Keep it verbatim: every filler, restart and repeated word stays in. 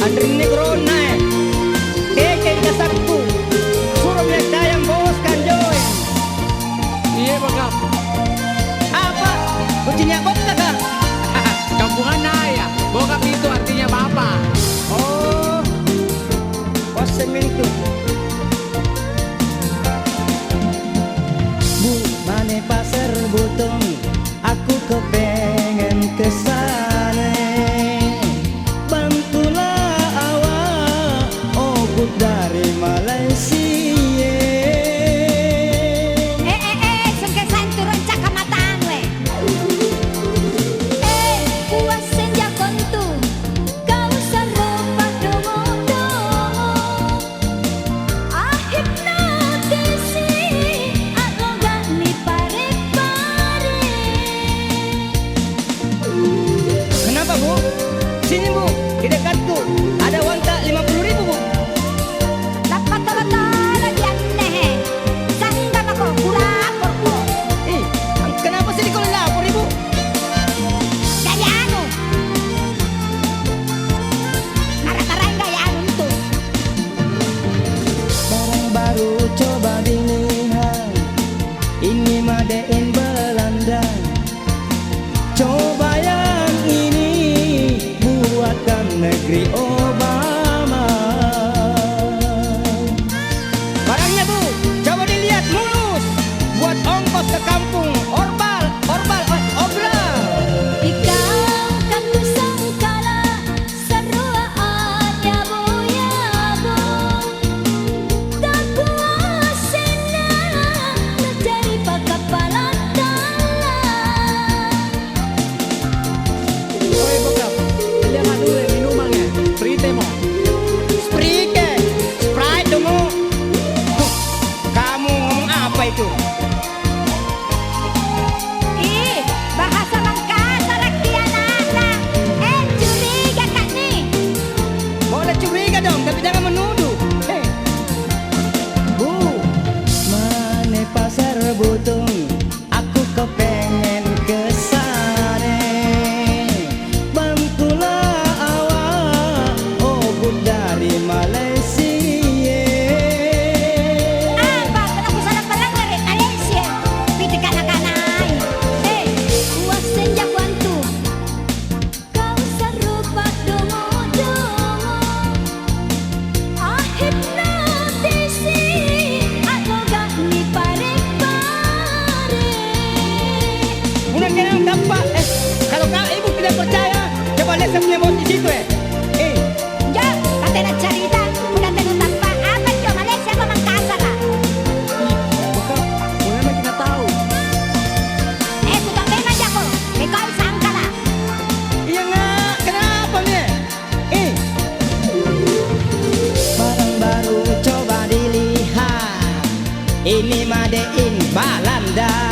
Anrinni corona e. Tekeng kasakku. Suruh minyak dayang bos kan join. Iya, bokap. Apa? Kucingnya bokap kah? Kampungan ayah. Bokap itu artinya bapak. Oh. Bosen mi itu. Bu, mane Pasar Butong, aku kepengen ke sana. Bantulah awak, oh, Bu dari Malaysia. Eh, eh, eh, sungke santu roncak ka matanu, eh. Eh, puas senja kontu, kau serupa dongo-dongo. Ah, hipnotisi, ah, loga ni pare-pare. Kenapa, Bu? Sini, Bu, di dekatku. Ada uangta lima puluh ribu, Bu. Lappa tolo-tolo di anne, he. Sangga mako, kulapor ko. Ih, kenapa sini kalau lapor, Ibu? Jadi anu. Marah-marahin gaya anu itu. Barang baru coba dilihat, ini made in Belanda. Coba yang ini buatan negeri Obama. Barangnya, Bu, coba dilihat mulus. Buat ongkos ke kampung, orbal, orbal, o-, obral. Ikau kan kusangkala sarua ajabu-jabu. Tak kuat senang mencari pakapala tangan. Oi, bokap, lihat anu deh, minuman, eh. Sprite mo. Sprite? Sprite dong mo. Huh, kamu ngomong apa itu? Ih, bahasa Mangkasar ki anakna. Eh, curiga ka ni. Boleh curiga dong, tapi jangan menuduh. Eh. Bu, mane Pasar Butong, aku kepengen ke sana. Bantulah awak, oh, Bu dari Malaysia. Apa, pernah ku salah pernah dari Malaysia? Piti kana-kanai. Eh, puas senja kuantu. Kau serupa dongo-dongo. Ah, hipnotisi, ah, loga ni pare-pare. Udah kenal tampak, eh, kalau kau ibu tidak percaya, coba lihat saya punya bos di situ, eh. Eh. Jo, kata nak cerita, udah tengok tampak, apa jo, Malaysia apa Mangkasar, ah? Ih, bokap, boleh mah kita tahu. Eh, ku tak memang jako, eh, kau sangka lah. Iya nga, kenapa mi? Eh. Barang baru coba dilihat. Ini made in Balanda.